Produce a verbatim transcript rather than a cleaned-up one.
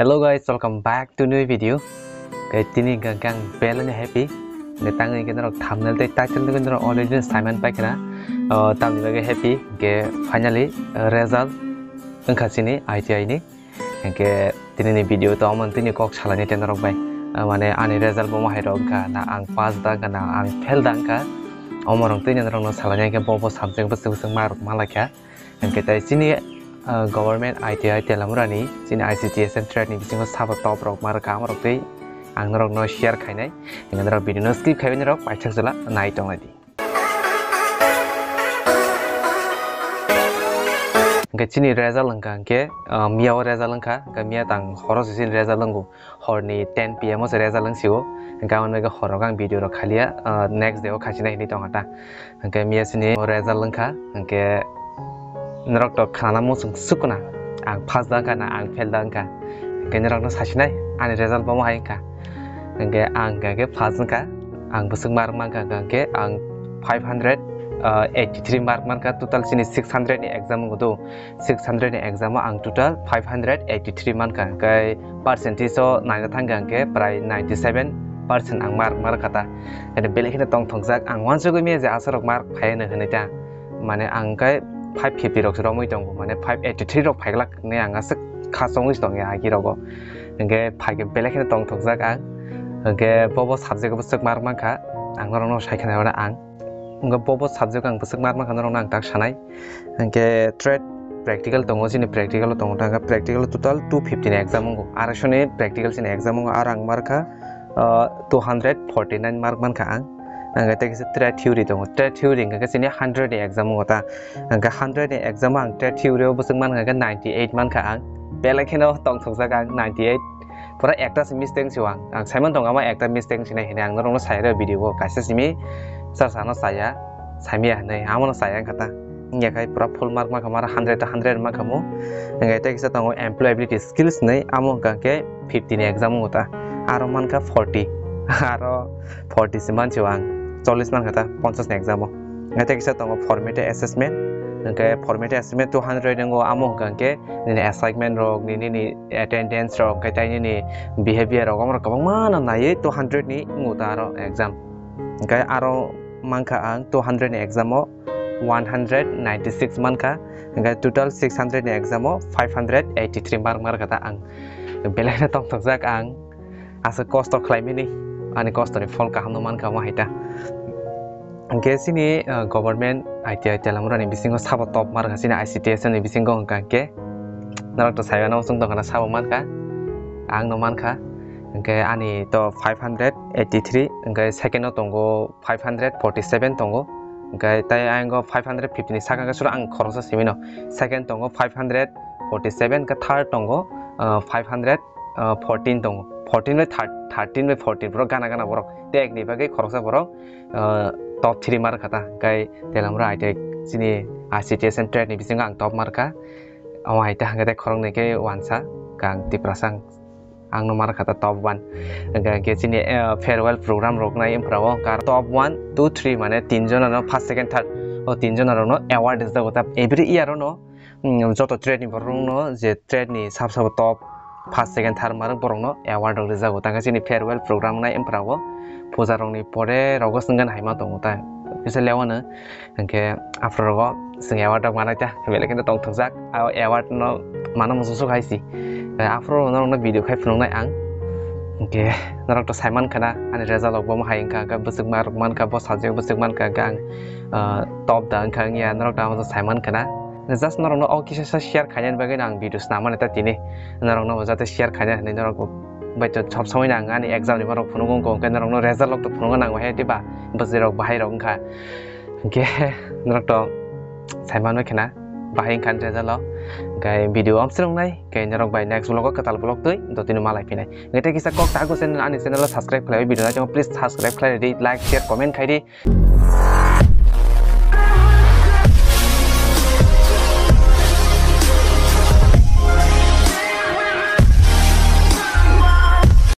Hello guys, welcome back to new video. Guys, tini hwnkha khe ang belai no happy. Hwnkhe tangwi hwnkhe norok thumbnail tei title nugwi norok already no saiman paikha na. O, tamni bagwi happy hwnkhe finally, uh, result wngkha chini I T I ni. Hwnkhe tini ni video to omo tini kok salaini tei norok bai. Uh, mane ani result bo mohai rok wngkha na, ang pass da wngkha na, ang fail da wngkha. Omo rok tini norok no salaini hwnkhe bo bo subject bwswk bwswk mark rok malaikha. Hwnkhe tai chini, ah, government I T I Telamura ni chini I C T S and trade ni bisingo sabo top rok ma rwkha, amo rok twi ang norok no share khainai. Hwnkhe norok video no skip khaiwi norok paithak jora nai tonglai di. Hwnkhe chini result wngkha hwnkhe, ah, miya o result wngkha, hwnkhe miya tang horo se chini result wngo. Horni ten P M o se result wng sio, hwnkhe aboni bagwi horo ang video rok khaliya, ah, next day o khachina hinwi tongkha ta. Hwnkhe miya sini result wngkha, hwnkhe norok to khnana muchung sukuna, ang pass da wngkha na ang fail da wngkha, hwnkhe norok no sasinai ani result bo mohai wngkha, hwnkhe ang hwnkhe pass wngkha, ang bwswk mark mankha hwnkhe ang five hundred eighty three mark mankha, total sini six hundred ni exam wngo do. Six hundred ni exam o ang total five hundred eighty three mankha, hwnkhe percentage o naina thangkha hwnkhe prai ninety seven percent ang mark markha ta. Hwnkhe belai kheno tongthokjak, ang uansugwi manya je aswk rok mark phai hwnwi hwnwi ta, mane ang khe five fifty rok se romwi tongo, mane five eighty three rok phaiglak hinwi ang aswk kha chongwi se tongya agi rogo. Hwnkhe phaikhe belai kheno tongthokjak ang, hwnkhe bobo subject o bwswk mark mankha, ang norokno sai khna hwnwi ang. Hwnkhe bobo subject ang bwswk mark mankha norokno ang tak sanai. Hwnkhe trade practical tongo, chini practical o tongo, hwnkhe practical total two fifty ni exam wngo, aroisoni practical chini exam wngo, aro ang markha, ah, two hundred forty nine mark mankha ang. Hwnkhe tei kisa trade theory tongo, trade theory hwnkhe chini hundred ni exam wngo ta, hwnkhe hundred ni exam o ang trade theory o bwswk mankha hwnkhe ninety eight mankha ang, belai kheno tongthokjak ang ninety eight. Pura ekta se mistake se ang. Ang saiman tongo ama ekta mistake se nai hinwi ang norokno sai rw video o. Kaisa simi sir ano saya, saimya hinwi amono saya wngkha ta. Wngya khai pura full mark mankha mara hundred to hundred mankha mo. Hwnkhe tei kisa tongo employability skills hinwi amo hwnkha khe fifty ni exam wngo ta. Aro mankha forty. Aro forty se manse ang. Chollish mankha ta ponchash ni exam o. Hwnkhe tei kisa tongo formative assessment. Hwnkhe formative assessment two hundred wngo amo hwnkha khe nini assignment rok, nini, nini attendance rok, hwnkhe tei nini behavior rok, omorok kwbangma no naiwi two hundred ni wngo ta aro exam. Hwnkhe aro mankha ang two hundred ni exam o one hundred ninety six mankha, hwnkhe total six hundred ni exam o five hundred eighty three mark markha ta ang. Belai no tongthokjak ang, aswk kosto khlaimani, ani kostoni phol kaham no mankha omo hai ta. Hwnkhe chini, ah, government I T I Telamura ni bisingo sabo top markha chini I C T S ni bisingo hwnkha hwnkhe norok to saiba no chwng tongkha na sabo markha, ang no mankha, hwnkhe ani to five hundred eighty three, hwnkhe second o tongo five hundred forty seven tongo, hwnkhe tai ayang o five hundred fifty ni saka hwnkhe sura ang khoroksa simi no, second tongo five hundred forty seven, hwnkhe third tongo, ah, five hundred, ah, fourteen tongo, fourteen bai thir-, thirteen bai fourteen borok gana gana borok, tei ekni bagwi khoroksa borok, ah, top three markha ta, hwnkhe Telamura I T I chini I C T S and trade ni bisingo ang top markha, omo hai ta hwnkhe tei khoroknwi khe uansa, ang Tiprasa ang, ang no markha ta top one, hwnkhe, hwnkhe chini, eh, farewell program rok nai wngphra o hwnkhe top one, two, three mane tin jona no first, second, third o tin jona rok no award rijak ta every year o no. Hmm, joto trade ni borok rok no je trade ni sab sabo top first, second, third marok borok no award rok rijak o, tangkhe chini farewell program nai wngphra o puja rok ni pore rogo swngkhe hai ma tongo ta kisa lewa no, hwnkhe aphuru rogo swng award rok manai ta belai kheno tongthokjak, a award no mana muchung suk hai si, aphuru norok no video khai phunuk nai ang, hwnkhe norok to sai mankha na ani result rok bo hai wngkha, hwnkhe bwswk mark rok mankha, bo subject bwswk mankha, hwnkhe ang, ah, top da wngkha wngya norok to amo sai mankha na. Just norokno o kisa sa share khainani bagwi no ang video snamani ta tini. Norokno bo jate share khaina hinwi norok bo bai to sob somoi no ang ani exam ni borok phunuk wngkha, hwnkhe norokno result rok to phunukna nango he, diba? Bwswirok bahai rok wngkha. Hwnkhe norok to sai manwi khena bahai wngkha ani result o. Hwnkhe video amswrwng nai, hwnkhe norok bai next vlog o kwtal vlog twi dotino malai phinai. Hwnkhe tei kisa kok ta channel, ani channel o subscribe khlaiwi video naitongma, please subscribe khlai di, like, share, comment khai di.